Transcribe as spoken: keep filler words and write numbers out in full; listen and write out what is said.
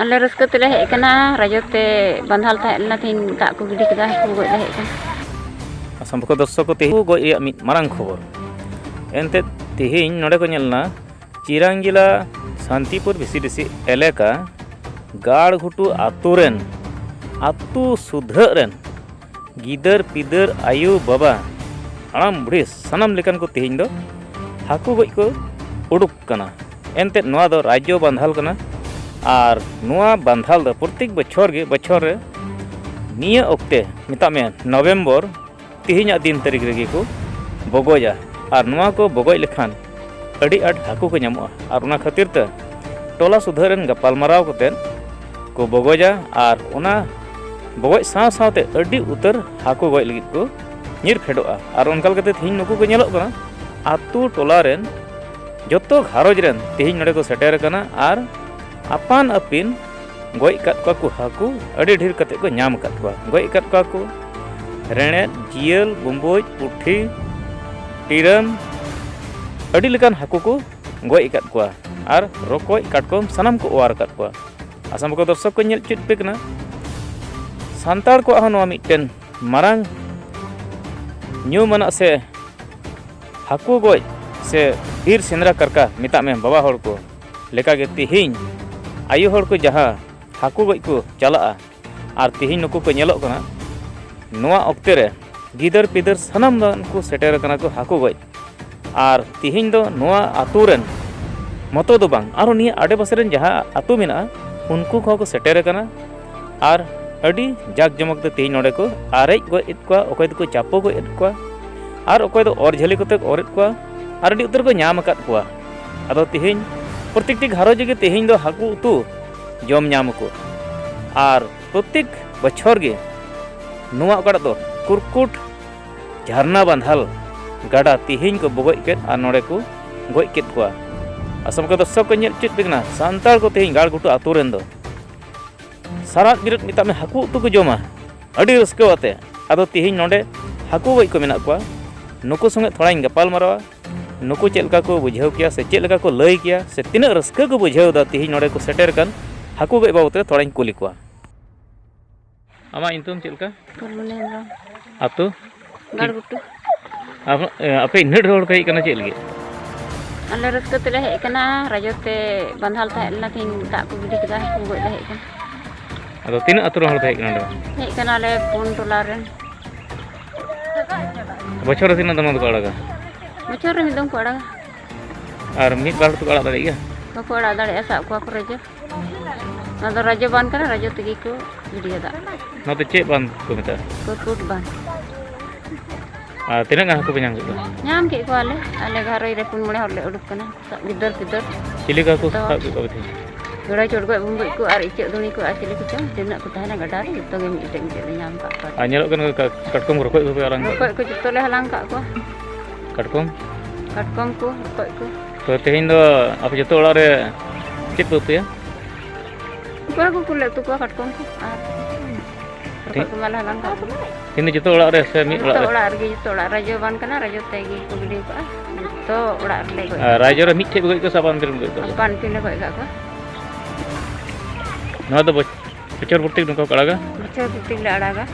ᱟᱞᱮ ᱨᱟᱹᱥᱠᱟᱹ ᱛᱮᱞᱮ ᱦᱮᱡ ᱟᱠᱟᱱᱟ᱾ ᱨᱟᱡᱚ ᱛᱮ ᱵᱟᱸᱫᱷᱟᱞ ᱛᱟᱦᱮᱸ ᱞᱮᱱᱟ, ᱛᱮᱦᱮᱧ ᱫᱟᱜ ᱠᱚ ᱜᱤᱰᱤ ᱠᱮᱫᱟ, ᱦᱟᱹᱠᱩ ᱜᱚᱡ ᱞᱮ ᱦᱮᱡ ᱟᱠᱟᱱᱟ᱾ ᱟᱥᱟᱢ ᱵᱚᱠᱚ ᱫᱚᱨᱥᱚᱠ ᱠᱚ, ᱛᱮᱦᱮᱧ ᱦᱟᱹᱠᱩ ᱜᱚᱡ ᱨᱮᱭᱟᱜ ᱢᱤᱫ ᱢᱟᱨᱟᱝ ᱠᱷᱚᱵᱚᱨ᱾ ᱮᱱᱛᱮᱫ, ᱛᱮᱦᱮᱧ ᱱᱚᱰᱮ ᱠᱚ ᱧᱮᱞ ᱮᱱᱟ ᱪᱤᱨᱟᱝ ᱡᱮᱞᱟ ᱥᱟᱱᱛᱤᱯᱩᱨ ᱵᱷᱤᱥᱤᱰᱤᱥᱤ ᱮᱞᱟᱠᱟ ᱜᱟᱲ ᱜᱷᱩᱴᱩ ᱟᱛᱳ ᱨᱮᱱ, ᱟᱛᱳ ᱥᱩᱫᱷᱟᱹᱜ ᱨᱮᱱ ᱜᱤᱫᱟᱹᱨ ᱯᱤᱫᱟᱹᱨ, ᱟᱭᱳ ᱵᱟᱵᱟ, ᱦᱟᱲᱟᱢ ᱵᱩᱲᱦᱤ ᱥᱟᱱᱟᱢ ᱞᱮᱠᱟᱱ ᱠᱚ ᱛᱮᱦᱮᱧ ᱫᱚ ᱦᱟᱹᱠᱩ ᱜᱚᱡ ᱠᱚ ᱩᱰᱩᱠ ᱠᱟᱱᱟ᱾ ᱮᱱᱛᱮᱫ, ᱱᱚᱣᱟ ᱫᱚ ᱨᱟᱡᱽᱡᱚ ᱵᱟᱸᱫᱷᱟᱞ ᱠᱟᱱᱟ᱾ ᱟᱨ ᱱᱚᱣᱟ ᱵᱟᱸᱫᱷᱟᱞ ᱫᱚ ᱯᱨᱚᱛᱮᱠ ᱵᱚᱪᱷᱚᱨ ᱜᱮ, ᱵᱚᱪᱷᱚᱨ ᱨᱮ ᱱᱤᱭᱟᱹ ᱚᱠᱛᱮ, ᱢᱮᱛᱟᱜ ᱢᱮ ᱱᱚᱵᱷᱮᱢᱵᱚᱨ, ᱛᱮᱦᱮᱧᱟᱜ ᱫᱤᱱ ᱛᱟᱹᱨᱤᱠᱷ ᱨᱮᱜᱮ ᱠᱚ ᱵᱚᱜᱚᱡᱟ᱾ ᱟᱨ ᱱᱚᱣᱟ ᱠᱚ ᱵᱚᱜᱚᱡ ᱞᱮᱠᱷᱟᱱ ᱟᱹᱰᱤ ᱟᱸᱴ ᱦᱟᱹᱠᱩ ᱠᱚ ᱧᱟᱢᱚᱜᱼᱟ᱾ ᱟᱨ ᱚᱱᱟ ᱠᱷᱟᱹᱛᱤᱨ ᱛᱮ ᱴᱚᱞᱟ ᱥᱩᱫᱷᱟᱹᱜ ᱨᱮᱱ ᱜᱟᱯᱟᱞᱢᱟᱨᱟᱣ ᱠᱟᱛᱮᱫ ᱠᱚ ᱵᱚᱜᱚᱡᱟ᱾ ᱟᱨ ᱚᱱᱟ ᱵᱚᱜᱚᱡ ᱥᱟᱶ ᱥᱟᱶᱛᱮ ᱟᱹᱰᱤ ᱩᱛᱟᱹᱨ ᱦᱟᱹᱠᱩ ᱜᱚᱡ ᱞᱟᱹᱜᱤᱫ ᱠᱚ ᱧᱤᱨ ᱯᱷᱮᱰᱚᱜᱼᱟ᱾ ᱟᱨ ᱚᱱᱠᱟ ᱞᱮᱠᱟᱛᱮ ᱛᱮᱦᱮᱧ ᱱᱩᱠᱩ ᱠᱚ ᱧᱮᱞᱚᱜ ᱠᱟᱱᱟ, ᱟᱛᱳ ᱴᱚᱞᱟ ᱨᱮᱱ ᱡᱚᱛᱚ ᱜᱷᱟᱨᱚᱸᱡᱽ ᱨᱮᱱ ᱛᱮᱦᱮᱧ ᱱᱚᱰᱮ ᱠᱚ ᱥᱮᱴᱮᱨ ᱟᱠᱟᱱᱟ᱾ ᱟᱨ ᱟᱯᱟᱱ ᱟᱹᱯᱤᱱ ᱜᱚᱡ ᱟᱠᱟᱫ ᱠᱚᱣᱟ ᱠᱚ ᱦᱟᱹᱠᱩ, ᱟᱹᱰᱤ ᱰᱷᱮᱨ ᱠᱟᱛᱮ ᱠᱚ ᱧᱟᱢ ᱟᱠᱟᱫ ᱠᱚᱣᱟ᱾ ᱜᱚᱡ ᱟᱠᱟᱫ ᱠᱚᱣᱟ ᱠᱚ ᱨᱮᱲᱮᱫ, ᱡᱤᱭᱟᱹᱞ, ᱵᱩᱢᱵᱩᱡ, ᱯᱩᱴᱷᱤ, ᱴᱤᱨᱟᱹᱢ, ᱟᱹᱰᱤ ᱞᱮᱠᱟᱱ ᱦᱟᱹᱠᱩ ᱠᱚ ᱜᱚᱡ ᱟᱠᱟᱫ ᱠᱚᱣᱟ᱾ ᱟᱨ ᱨᱚᱠᱚᱡ, ᱠᱟᱴᱠᱚᱢ ᱥᱟᱱᱟᱢ ᱠᱚ ᱚᱣᱟᱨ ᱟᱠᱟᱫ ᱠᱚᱣᱟ᱾ ᱟᱥᱟᱢ ᱵᱚᱠᱚ ᱫᱚᱨᱥᱚᱠ ᱠᱚ, ᱧᱮᱞ ᱦᱚᱪᱚᱭᱮᱫ ᱯᱮ ᱠᱟᱱᱟ, ᱥᱟᱱᱛᱟᱲ ᱠᱚᱣᱟᱜ ᱦᱚᱸ ᱱᱚᱣᱟ ᱢᱤᱫᱴᱮᱱ ᱢᱟᱨᱟᱝ ᱧᱩᱢᱟᱱᱟᱜ ᱥᱮ ᱦᱟᱹᱠᱩ ᱜᱚᱡ ᱥᱮ ᱵᱤᱨ ᱥᱮᱸᱫᱽᱨᱟ ᱠᱟᱨᱠᱟ, ᱢᱮᱛᱟᱜ ᱢᱮ ᱵᱟᱵᱟ ᱦᱚᱲ ᱠᱚ ᱞᱮᱠᱟᱜᱮ, ᱛᱮᱦᱮᱧ ᱟᱭᱳ ᱦᱚᱲ ᱠᱚ ᱡᱟᱦᱟᱸ ᱦᱟᱹᱠᱩ ᱜᱚᱡ ᱠᱚ ᱪᱟᱞᱟᱜᱼᱟ, ᱟᱨ ᱛᱮᱦᱮᱧ ᱱᱩᱠᱩ ᱠᱚ ᱧᱮᱞᱚᱜ ᱠᱟᱱᱟ, ᱱᱚᱣᱟ ᱚᱠᱛᱮ ᱨᱮ ᱜᱤᱫᱟᱹᱨ ᱯᱤᱫᱟᱹᱨ ᱥᱟᱱᱟᱢ ᱫᱚ ᱱᱩᱠᱩ ᱥᱮᱴᱮᱨ ᱟᱠᱟᱱᱟ ᱠᱚ ᱦᱟᱹᱠᱩ ᱜᱚᱡ᱾ ᱟᱨ ᱛᱮᱦᱮᱧ ᱫᱚ ᱱᱚᱣᱟ ᱟᱹᱛᱩ ᱨᱮᱱ ᱢᱚᱛᱚ ᱫᱚ ᱵᱟᱝ, ᱟᱨᱦᱚᱸ ᱱᱤᱭᱟᱹ ᱟᱰᱮ ᱯᱟᱥᱮ ᱨᱮᱱ ᱡᱟᱦᱟᱸ ᱟᱹᱛᱩ ᱢᱮᱱᱟᱜᱼᱟ, ᱩᱱᱠᱩ ᱠᱚᱦᱚᱸ ᱠᱚ ᱥᱮᱴᱮᱨ ᱟᱠᱟᱱᱟ᱾ ᱟᱨ ᱟᱹᱰᱤ ᱡᱟᱠ ᱡᱚᱢᱚᱠ ᱛᱮ ᱛᱮᱦᱮᱧ ᱱᱚᱰᱮ ᱠᱚ ᱟᱨᱮᱡ ᱜᱚᱡ ᱮᱫ ᱠᱚᱣᱟ, ᱚᱠᱚᱭ ᱫᱚᱠᱚ ᱪᱟᱯᱚ ᱜᱚᱡ ᱮᱫ ᱠᱚᱣᱟ, ᱟᱨ ᱚᱠᱚᱭ ᱫᱚ ᱚᱨ ᱡᱷᱟᱹᱞᱤ ᱠᱚᱛᱮ ᱠᱚ ᱚᱨᱮᱫ ᱠᱚᱣᱟ, ᱟᱨ ᱟᱹᱰᱤ ᱩᱛᱟᱹᱨ ᱠᱚ ᱧᱟᱢ ᱟᱠᱟᱫ ᱠᱚᱣᱟ᱾ ᱟᱫᱚ ᱛᱮᱦᱮᱧ ᱯᱨᱚᱛᱮᱠᱴᱤ ᱜᱷᱟᱨᱚᱸᱡᱽ ᱨᱮᱜᱮ ᱛᱮᱦᱮᱧ ᱫᱚ ᱦᱟᱹᱠᱩ ᱩᱛᱩ ᱡᱚᱢ ᱧᱟᱢ ᱟᱠᱚ᱾ ᱟᱨ ᱯᱨᱚᱛᱮᱠ ᱵᱚᱪᱷᱚᱨ ᱜᱮ ᱱᱚᱣᱟ ᱚᱠᱟᱴᱟᱜ ᱫᱚ ᱠᱩᱨᱠᱩᱴ ᱡᱷᱟᱨᱱᱟ ᱵᱟᱸᱫᱷᱟᱞ ᱜᱟᱰᱟ ᱛᱮᱦᱮᱧ ᱠᱚ ᱵᱚᱜᱚᱡ ᱠᱮᱫ ᱟᱨ ᱱᱚᱰᱮ ᱠᱚ ᱜᱚᱡ ᱠᱮᱫ ᱠᱚᱣᱟ᱾ ᱟᱥᱟᱢ ᱠᱚ ᱫᱚᱨᱥᱚᱠ ᱠᱚ, ᱧᱮᱞ ᱦᱚᱪᱚᱭᱮᱫ ᱯᱮ ᱠᱟᱱᱟ, ᱥᱟᱱᱛᱟᱲ ᱠᱚ ᱛᱮᱦᱮᱧ ᱜᱟᱲ ᱜᱷᱩᱴᱩ ᱟᱹᱛᱩ ᱨᱮᱱ ᱫᱚ ᱥᱟᱨᱟᱫ ᱵᱤᱨᱟᱹᱫ, ᱢᱮᱛᱟᱜ ᱢᱮ, ᱦᱟᱹᱠᱩ ᱩᱛᱩ ᱠᱚ ᱡᱚᱢᱟ ᱟᱹᱰᱤ ᱨᱟᱹᱥᱠᱟᱹ ᱟᱛᱮ᱾ ᱟᱫᱚ ᱛᱮᱦᱮᱧ ᱱᱚᱰᱮ ᱦᱟᱹᱠᱩ ᱜᱚᱡ ᱠᱚ ᱢᱮᱱᱟᱜ ᱠᱚᱣᱟ, ᱱᱩᱠᱩ ᱥᱚᱸᱜᱮ ᱛᱷᱚᱲᱟᱧ ᱜᱟᱯᱟᱞ ᱢᱟᱨᱟᱣᱟ, ᱱᱩᱠᱩ ᱪᱮᱫ ᱞᱮᱠᱟ ᱠᱚ ᱵᱩᱡᱷᱟᱹᱣ ᱠᱮᱭᱟ ᱥᱮ ᱪᱮᱫ ᱞᱮᱠᱟ ᱠᱚ ᱞᱟᱹᱭ ᱠᱮᱭᱟ ᱥᱮ ᱛᱤᱱᱟᱹᱜ ᱨᱟᱹᱥᱠᱟᱹ ᱠᱚ ᱵᱩᱡᱷᱟᱹᱣ ᱮᱫᱟ ᱛᱮᱦᱮᱧ ᱱᱚᱰᱮ ᱠᱚ ᱥᱮᱴᱮᱨ ᱟᱠᱟᱱ ᱦᱟᱹᱠᱩ ᱜᱚᱡ ᱵᱟᱵᱚᱫ ᱛᱮ ᱛᱷᱚᱲᱟᱧ ᱠᱩᱞᱤ ᱠᱚᱣᱟ᱾ ᱟᱢᱟᱜ ᱧᱩᱛᱩᱢ ᱪᱮᱫ ᱞᱮᱠᱟ? ᱯᱷᱩᱞᱢᱚᱱᱤ ᱦᱮᱢᱵᱨᱚᱢ᱾ ᱟᱹᱛᱩ? ᱜᱟᱲᱜᱷᱩᱴᱩ᱾ ᱟᱯ-, ᱮ, ᱟᱯᱮ ᱤᱱᱟᱹᱜ ᱰᱷᱮᱨ ᱦᱚᱲ ᱯᱮ ᱦᱮᱡ ᱠᱟᱱᱟ ᱪᱮᱫ ᱞᱟᱹᱜᱤᱫ? ᱟᱞᱮ ᱨᱟᱹᱥᱠᱟᱹ ᱛᱮᱞᱮ ᱦᱮᱡ ᱟᱠᱟᱱᱟ, ᱨᱟᱡᱚ ᱛᱮ ᱵᱟᱸᱫᱷᱟᱞ ᱛᱟᱦᱮᱸ ᱞᱮᱱᱟ, ᱛᱮᱦᱮᱧ ᱫᱟᱜ ᱠᱚ ᱜᱤᱰᱤ ᱠᱮᱫᱟ, ᱦᱟᱹᱠᱩ ᱜᱚᱡ ᱞᱮ ᱦᱮᱡ ᱟᱠᱟᱱᱟ᱾ ᱟᱫᱚ ᱛᱤᱱᱟᱹᱜ ᱟᱹᱛᱩ ᱨᱮᱱ ᱦᱚᱲ ᱯᱮ ᱦᱮᱡ ᱠᱟᱱᱟ ᱱᱚᱰᱮ ᱫᱚ? ᱦᱮᱡ ᱠᱟᱱᱟᱞᱮ ᱯᱩᱱ ᱴᱚᱞᱟ ᱨᱮᱱ᱾ ᱵᱚᱪᱷᱚᱨ ᱨᱮ ᱛᱤᱱᱟᱹᱜ ᱫᱚᱢ ᱫᱚᱠᱚ ᱟᱲᱟᱜᱟ? ᱵᱚᱪᱷᱚᱨ ᱨᱮ ᱢᱤᱫ ᱫᱚᱢ ᱠᱚ ᱟᱲᱟᱜᱟ᱾ ᱟᱨ ᱢᱤᱫ ᱵᱟᱨ ᱫᱚᱠᱚ ᱟᱲᱟᱜ ᱫᱟᱲᱮᱭᱟᱜ ᱜᱮᱭᱟ? ᱵᱟᱠᱚ ᱟᱲᱟᱜ ᱫᱟᱲᱮᱭᱟᱜᱼᱟ, ᱥᱟᱵ ᱠᱚᱣᱟ ᱠᱚ ᱨᱟᱡᱚ᱾ ᱱᱚᱣᱟ ᱫᱚ ᱨᱟᱡᱚ ᱵᱟᱸᱫᱷ ᱠᱟᱱᱟ, ᱨᱟᱡᱚ ᱛᱮᱜᱮ ᱠᱚ ᱜᱤᱰᱤᱭᱟ ᱫᱟᱜ᱾ ᱱᱚᱣᱟ ᱫᱚ ᱪᱮᱫ ᱵᱟᱸᱫᱷ ᱠᱚ ᱢᱮᱛᱟᱜᱼᱟ? ᱠᱩᱨᱠᱩᱴ ᱵᱟᱸᱫᱷ᱾ ᱟᱨ ᱛᱤᱱᱟᱹᱜ ᱜᱟᱱ ᱦᱟᱹᱠᱩ ᱯᱮ ᱧᱟᱢ ᱠᱮᱫ ᱠᱚᱣᱟ? ᱧᱟᱢ ᱠᱮᱫ ᱠᱚᱣᱟᱞᱮ, ᱟᱞᱮ ᱜᱷᱟᱨᱚᱸᱡᱽ ᱨᱮ ᱯᱩᱱ ᱢᱚᱬᱮ ᱦᱚᱲ ᱞᱮ ᱩᱰᱩᱠ ᱠᱟᱱᱟ, ᱥᱟᱵ ᱜᱤᱫᱟᱹᱨ ᱯᱤᱫᱟᱹᱨ᱾ ᱪᱤᱞᱤ ᱠᱚ ᱦᱟᱹᱠᱩ ᱡᱚᱛᱚ ᱥᱟᱵ ᱠᱮᱫ ᱠᱚᱣᱟ ᱯᱮ ᱛᱮᱦᱮᱧ? ᱜᱟᱹᱲᱟᱹᱭ ᱪᱚᱲᱜᱚᱡ ᱵᱩᱢᱵᱩᱡ ᱠᱚ ᱟᱨ ᱤᱪᱟᱹᱜ ᱫᱩᱬᱤ ᱠᱚ ᱟᱨ ᱪᱤᱞᱤ ᱠᱚᱪᱚᱝ ᱛᱤᱱᱟᱹᱜ ᱠᱚ ᱛᱟᱦᱮᱱᱟ ᱜᱟᱰᱟ ᱨᱮ, ᱡᱚᱛᱚ ᱜᱮ ᱢᱤᱫᱴᱮᱡ ᱢᱤᱫᱴᱮᱡ ᱞᱮ ᱧᱟᱢ ᱠᱟᱜ ᱠᱚᱣᱟ᱾ ᱟᱨ ᱧᱮᱞᱚᱜ ᱠᱟᱱᱟ ᱠᱟ-, ᱠᱟᱴᱠᱚᱢ ᱨᱚᱠᱚᱡ ᱠᱚᱯᱮ ᱦᱟᱞᱟᱝ ᱠᱟᱜ ᱠᱚᱣᱟ? ᱨᱚᱠᱚᱡ ᱠᱚ ᱡᱚᱛᱚ ᱞᱮ ᱦᱟᱞᱟᱝ ᱠᱟᱜ ᱠᱚᱣᱟ᱾ ᱠᱟᱴᱠᱚᱢ? ᱠᱟᱴᱠᱚᱢ ᱠᱚ, ᱨᱚᱠᱚᱡ ᱠᱚ᱾ ᱛᱚ ᱛᱮᱦᱮᱧ ᱫᱚ ᱟᱯᱮ ᱡᱚᱛᱚ ᱚᱲᱟᱜ ᱨᱮ ᱪᱮᱫ ᱯᱮ ᱩᱛᱩᱭᱟ? ᱩᱱᱠᱩ ᱦᱟᱹᱠᱩ ᱠᱚᱞᱮ ᱩᱛᱩ ᱠᱚᱣᱟ, ᱠᱟᱴᱠᱚᱢ ᱠᱚ ᱟᱨ ᱨᱚᱠᱚᱡ ᱠᱚ ᱢᱟᱞᱮ ᱦᱟᱞᱟᱝ ᱠᱟᱜ ᱠᱚ᱾ ᱛᱮᱦᱮᱧ ᱫᱚ ᱡᱚᱛᱚ ᱚᱲᱟᱜ ᱨᱮ ᱥᱮ ᱢᱤᱫ ᱡᱚᱛᱚ ᱚᱲᱟᱜ ᱨᱮ? ᱚᱲᱟᱜ ᱨᱮᱜᱮ, ᱡᱚᱛᱚ ᱚᱲᱟᱜ ᱨᱮ᱾ ᱨᱟᱡᱚ ᱵᱟᱸᱫᱷ ᱠᱟᱱᱟ, ᱨᱟᱡᱚ ᱛᱮᱜᱮ ᱠᱚ ᱜᱤᱰᱤ ᱠᱟᱜᱼᱟ᱾ ᱡᱚᱛᱚ ᱚᱲᱟᱜ ᱨᱮᱞᱮ ᱜᱚᱡ ᱟᱨ ᱨᱟᱡᱚ ᱨᱮ ᱢᱤᱫ ᱴᱷᱮᱡ ᱯᱮ ᱜᱚᱡ ᱠᱚᱣᱟ ᱥᱮ ᱟᱯᱟᱱ ᱟᱹᱯᱤᱱ ᱯᱮ ᱜᱚᱡ ᱠᱚᱣᱟ? ᱟᱯᱟᱱ ᱟᱹᱯᱤᱱ ᱞᱮ ᱜᱚᱡ ᱠᱟᱜ ᱠᱚᱣᱟ᱾ ᱱᱚᱣᱟ ᱫᱚ ᱵᱚᱪ-, ᱵᱚᱪᱷᱚᱨ ᱯᱨᱚᱛᱮᱠ ᱱᱚᱝᱠᱟ ᱠᱚ ᱟᱲᱟᱜᱟ? ᱵᱚᱪᱷᱚᱨ ᱯᱨᱚᱛᱮᱠ ᱞᱮ ᱟᱲᱟᱜᱟ᱾